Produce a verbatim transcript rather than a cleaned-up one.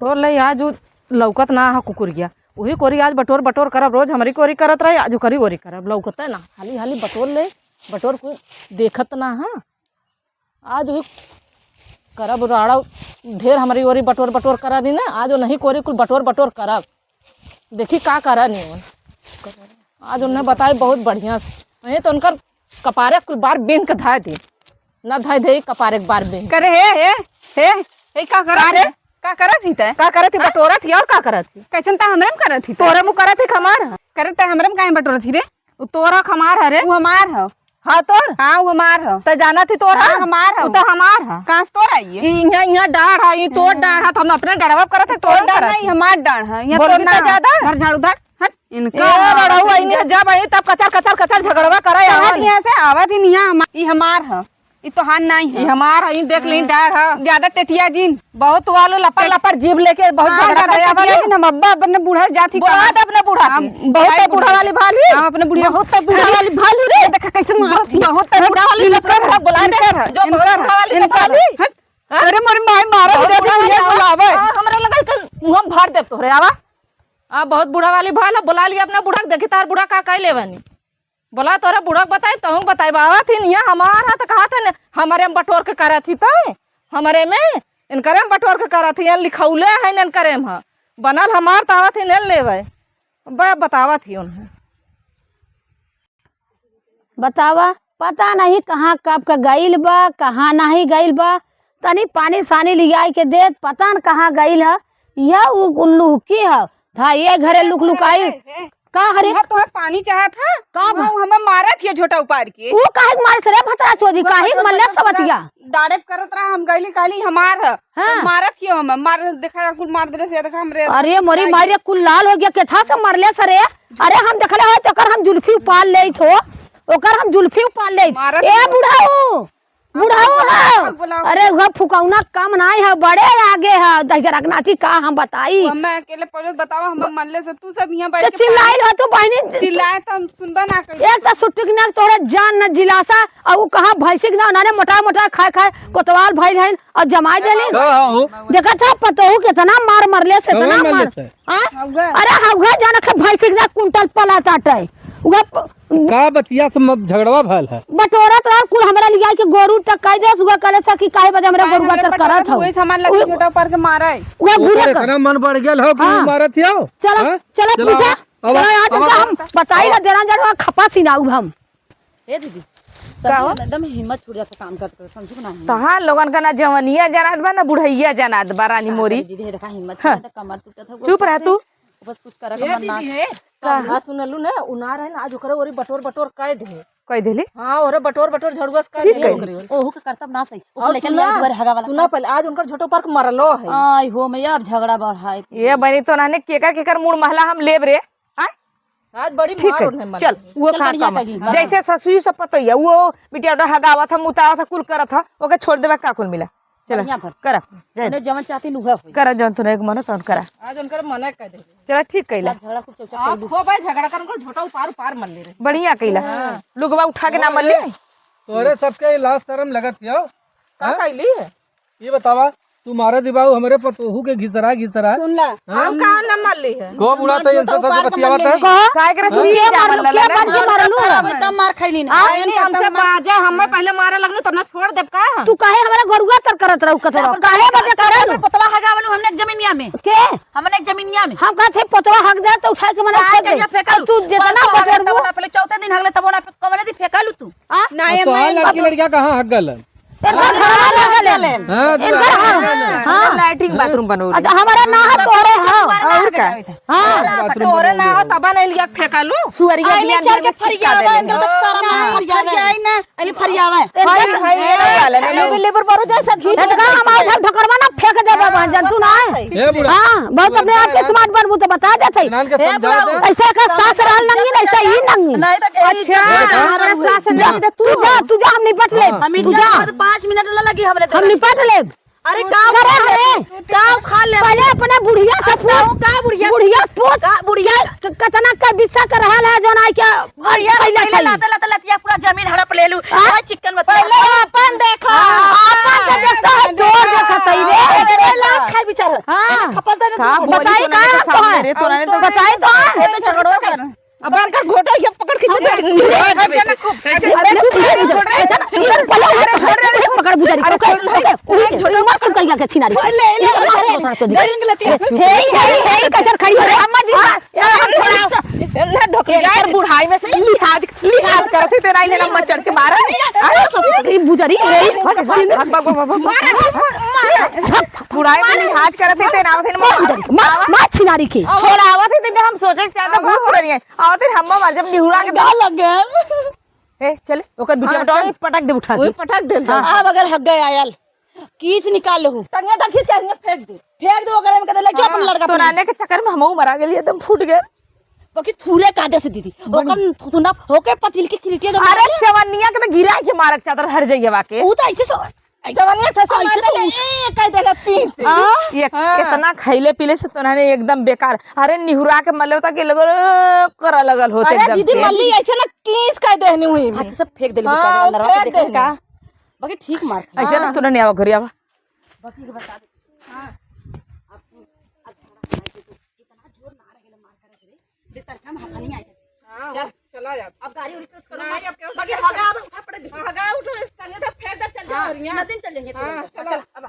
बटोर ले, आज उ लौकत ना ह कुकुरिया। उही कोरी आज बटोर बटोर करब, रोज हमरी कोरी करत रहे, आज ओकरी ओरी करब। लौकते ना, हाली हाली बटोर ले, बटोर कोई देखत ना ह। आज उही करब राड़ा, ढेर हमरी ओरी बटोर बटोर करा दी ना, आज उनही कोरी कुल बटोर बटोर करब। देखी का करा नी। आज उन्हें बताए बहुत बढ़िया से। नहीं तो उनकर कपारे कुल बार बीन के धाए दी। ना धाए दे कपारे के बार बीन। करे हे, हे, हे, हे, का करत का रे? ही? का करत ही तै? का करत ही? हाँ? बटोरत ही और का करत ही? कैसन तै हमरे में करत ही तै? तोरे मुँह करत ही खमार ह। करत तै हमरे में काहे बटोरत ही रे? उ तोर ह खमार ह रे। उ हमार ह। हाँ तोर? हाँ, उ हमार ह। तै जानत ही तोर हाँ, ह? हमार ह। उ तो हमार ह। कहाँ से तोर आई है? ई इहाँ, इहाँ डाढ़ ह, ई तोर डाढ़ ह, त हम अपने डढ़वा करत है, तोर तोर डाढ़ करत नहीं, है। हमार डाढ़ ह। यहाँ बोल तोर भी ना। तो ज्यादा। घर झाड़ू धर। हट, इनका हाँ, आवत रड़ऊ ही आइनी है, जब आई तब कचर, कचर, कचर झगड़वा करे आवत आवत। यहाँ से, आवत ही नहीं, हम, ई हमार ह, ई तोहार नाई ई ह। हमार ह, ई देख ली, हाँ। डाढ़ ह। ज्यादा टेटिया जिन। बहुत तू आलू लपर, टेट- लपर जीभ लेके बहुत हाँ, झगड़ा ज्यादा करे आवत टेटिया हो। जिन, हम अब्बा अपने बूढ़ा जात ही बुला कहाँ? दे अपने बूढ़ा हम के। बहुत बताई तो बूढ़ा बूढ़ा। वाली भाली। हम अपने बुढ़िया बहुत तो बूढ़ा अरे, वाली भाली रे। देखा कैसे मारत ही। बहुत तो बूढ़ा वाली इनकर लपर हम बुला दे। इनकर ह, जो बहुत इनकर ह, बूढ़ा वाली इनकर लपर ह। हट। हाँ? अरे मोरे माई मारत बहुत ही, बूढ़ा वाली बुढ़िया आवा। बुलावे। हाँ, हमरा लगा कि मुँह में फाड़ देब तोहरे, आवा। आ, बहुत बूढ़ा वाली भाल, बुला लिया अपना बूढ़ा के, देखी तार बूढ़ा का कह लेवनी। बोला तोरे बूढ़ा के बताई, तहूँ के बताई, बाबा थी निया हमार हाथ कहा थे न, हमरे में बटोर के करत ही तो, हमरे में, इनकरे में बटोर के करत ही, लिखौले है न इनकरे में, बनल हमार तावत ही न लेवे, ब-, बतावत ही उन्हें। बतावा, पता नहीं कहाँ कब के गइल बा, कहाँ नहीं गइल बा। तनी पानी सानी लियाई के देत, पता न कहाँ गइल ह। यह उ लुहकी ह, धा ये घरे लुक लुकाई। का हरे? तुहर, तुहर पानी चाहत ह? का बा? उ हमें मारत हिय झोटा उपार के। उ काहे के मारत रे भतरा चोदी? काहे के मल्ले सबतिया? डाड़ेप करत रहा, हम गइली कहली हमार ह। हाँ। तो मारत हिय हमें, मार देखा, कुल मार देले से देखा हमरे अरे मोरी माई रे, कुल लाल हो गया, केथा से मरले सरे? अरे हम देखले हो, ओकर हम जुल्फी उपार लेत हो, ओकर हम जुल्फी उपार लेत। मारत ए हो। बुढ़ऊ, बुढ़ऊ बुलाओ, हो। बुलाओ। अरे वो फुकौना कम नाई है, बड़े आगे है, दहिजरा के नाती का हम बताई। वो मैं अकेले पड़े बतावा, हम मल्ले से तू सब यहाँ बैठ तो के चिल्लाइल हो तू बहिनी। चिल्लाए तो हम सुनबे ना करी। एक तो सुट्टी के नाक तोरे जान न जिलासा, और वो कहाँ भैंसी के ना, उन्होंने मोटा मोटा खाए खाए कोतवाल भइल है और जमाई देली। का हो? देखा था पतोहू कितना मार मरले से, कौन इतना मरले मार। से? आ? हउगा। अरे हउगा जान के भैंसी के कुंटल पला चाटे। उगा प-, का बतिया से म-, झगड़वा भल है? बटोरत रहा कुल हमरा लिया के गोरू तक कह दे, उगा कहले से कि काहे बजे हमरा काहे गोरुआ हमरा तर बटोरत करत हो? वही सामान लगे उ-, छोटा पर के मारा है। उगा ओकर घूरे कर। इतना मन बढ़ गेल हो कि हाँ। मारत हो? चलो, हाँ? चलो चलो, पूजा। अब, चलो यार अब, तुमका अब, हम बताई अब, ला देना जरा खपा सिनाऊ हम। ए दीदी, का हो? सच में एकदम हिम्मत छूट जाता काम करते करते, समझू ना हम। तहार लोगन का ना जवनिया जनात बा, ना बुढ़ैया जनात बा, रानी का मोरी। करी दीदी, हे देखा हिम्मत हाँ। छूट जाता, कमर टूटत है, चुप रह तू। बस कुछ करे ए का मन ना। दीदी, हे, का? का सुनलू ना, उनार है ना, आज ओकरे ओरी बटोर बटोर कह दे। कह देली? हाँ, ओरे बटोर बटोर झड़ुआ से कह ठीक दे है। ओकरे ओरी। ओहू के करतब ना सही। ओकर और लेके सुना, ले दुआरे हगा वाला सुना का। पहले, आज उनकर झोटो पर मरलो है। आई हो, मैं अब झगड़ा बढ़ाए। ये बनी तो ना ने केकर केकर मूड़ महला हम लेब रे। आय? आज बड़ी ठीक मार है, उन्हें मर चल, गई। वो चल, कहाँ बढ़िया काम है? कही। जैसे ससुई से पतोइया, वो बिटिया उठा हगावत है, मुतावत है, कुल करत है, ओके छोड़ देवे, का कुल मिला? चला, बढ़िया भर। करा, जाए। उन्हें जवन चाहती, उहे होई। करा, जवन तू नहीं मनो, तवन करा। आज उनकर मना कर दे। चला, ठीक कैला। आज झगड़ा खूब चौचा आ, कैलू। खूब है झगड़ा कर, उनकर झोटा उपार, उपार मल ले रहे। बढ़िया कैला। हाँ। लुगवा उठा के ना मल ले। तोरे सबके लाज शरम लगत हियो? का हाँ? कैली है? ये बतावा, तू मारे दिबाऊ हमरे पतोहू के घिसरा घिसरा। सुन ला, हाँ? हम कहाँ न मरली है? को बुढ़ा तो इनसे सबसे बतियावत है? कहा? काय करे हाँ? सुनिए, के जावल मरलू, लला के ना? मर के मरलू है? हम एकदम मार खैली ना। आ, नहीं, हमसे बाजे, हमें पहले मारे लगने, तब ना छोड़ देब का हम? तू काहे हमारा गोरुआ तर करत रहू कतरा? काहे बजे करे लो? पतवा हगावलू हमने एक जमीनिया में। के? हमने एक जमीनिया में। हम कहत है पतवा हग दे तो उठा के मने काहे फेंक दे। कहिया फेंकलू? तू जितना परसों हगले बजरबू। तब ना, पहले चौथे दिन हगले तब ना, कमले दी फेंकलू तू। आ? नहीं, अब तो मैं हाँ, लड़की लड़किया कहाँ हग गलन? एकर घरवा लागल है। हाँ, एकर हाँ, हाँ। हाँ। लैट्रिन बाथरूम बनौले। अच्छा, हमारा ना है, तोरे हाँ। और का? हाँ। बाथरूम तोरे ना हो, बनौले। तबा नहीं लिया के फेंकालू। सुअरिया आइले बियान चल के में चिपका फरियावा, देले। इनके तो सारा मार हाँ। फरियावा। फरियाई ना, अरे फरियावा। हाय, हाय, ये ना वाला, ना, लेबर, लेबर बरो जैसा घीच ए, तो का हमारा घर ढकरवा ना फेंक देबा, बहन जान, तू ना है। ए, बूढ़ा। हाँ, बहुत अपने आप के स्मार्ट बनबू तो बता देते। इनान के ए, समझा बूढ़ा। दे। ऐसे का सास रहल नंगी, ऐसे ही नंगी। नहीं तो अच्छा, हमारा सास नहीं दे, तू तू जा, तू जा, हम निपट लेब। हाँ। हम तू जा। इज्जत पाँच मिनट ना लगी हमरे हम निपट लेब। अरे का करे उखाड़ हरे? ले? का उखाड़ ले? पहले अपने बुढ़िया से अब पूछ। का बुढ़िया? बुढ़िया से पूछ। का बुढ़िया? के-, कितना का बिस्सा कर रहल है, जोन आई क्या बुढ़िया पहले पहले खाई। लाते लाते लतिया पूरा जमीन हड़प लेलू। हाँ? ओए चिकन मत पहले अपन देखा। हाँ, अपन तो देखता है, जोर देखता है रे। पहले लात खाई विचार है। हाँ। खपत है ना का तू। बोली बताई तो का नहीं तो सामने तोहार? रे, तोरा ने तो बताई तो। ये तो झगड़ो कर। अब बड़का घोटा ये पकड़ के खींच दे। अरे चुप रह, छोड़ रहे, छोड़ रहे, छोड़ रहे, पकड़ बुझारी, अरे पकड़। छोड़ रहे, ओके, ओके, छोड़ रहे। मार कर कहिया के छिनारी। ले, ले, ले, ले। हे, हे, हे, कचर खड़ी हो रे। अम्मा जी, हाँ, हाँ, छोड़ाओ। ना ढोक ले, यार, बुढ़ाई में लिहाज, लिहाज करत है तेरा, इन्हें लम्बा चढ़ के मारा। अरे, बुझारी, हे, भाग, भाग, भाग, भाग, भाग। बुढ़ाई में लिहाज करत है तेरा, आवत है, मार, मार, मार छिनारी के। छोड़ावत है, तेने हम सोचे के चाहता, भूत रही है। आवत है, हम मार, जब निहुरा के लग गए। ए, चले, ओकर बिटिया हाँ, उठाओ, चल। पटक दे उठा के। वही पटक दे। हाँ। अब अगर हग गए आयल, कीच निकाल लो। टंगिया तो खींच के हियाँ फेंक दे। फेंक दे ओकरे में, कहते, "ले, जो अपन हाँ, लड़का तो अपने।" नाने के चक्कर में हमहू मरा गेली, एकदम फूट गए। बाकी थूरे काटे से दीदी। बड़ी ओकर थुथुना होके पतील के किरिटिया जब अरे मारे। चवनिया के तो गिरा के मारक चादर हर जइया के। ऊ तो ऐसे सो-, जवनिया थे से ऐसे मार सो-, दे, ए, कह देले पीस। हाँ? ये हाँ। इतना खैले पीले से तो नाने एकदम बेकार। अरे निहुरा के मले होता कि लगल, करा लगल होते अरे एकदम दीदी से। मल्ली ऐसे ना कीस कह देहनी हुई में। अच्छा, सब फेंक देली हाँ, बेकार अंदर, फेंक देली। का? बाकी ठीक मार खाई। ऐसे ना हाँ। तूने नहीं आवा घरी आवा। बाकी के बता दे। हाँ। अब तू, अब झगड़ा बनाई के तू कितना जोर मार के मार करे रे। दे तरका में हकनी आई। हाँ, चल। चला जा। अब गाड़ी उड़ी कुछ करो नहीं, मत। अब क्या बाकी हगा अब उठा पड़े दे। हाँ, हगा उठो, इस तंगे से फेंक दे, चल जा हाँ, हरिया। नदीन चल जाएंगे हाँ, तुरंत। चलो। चल।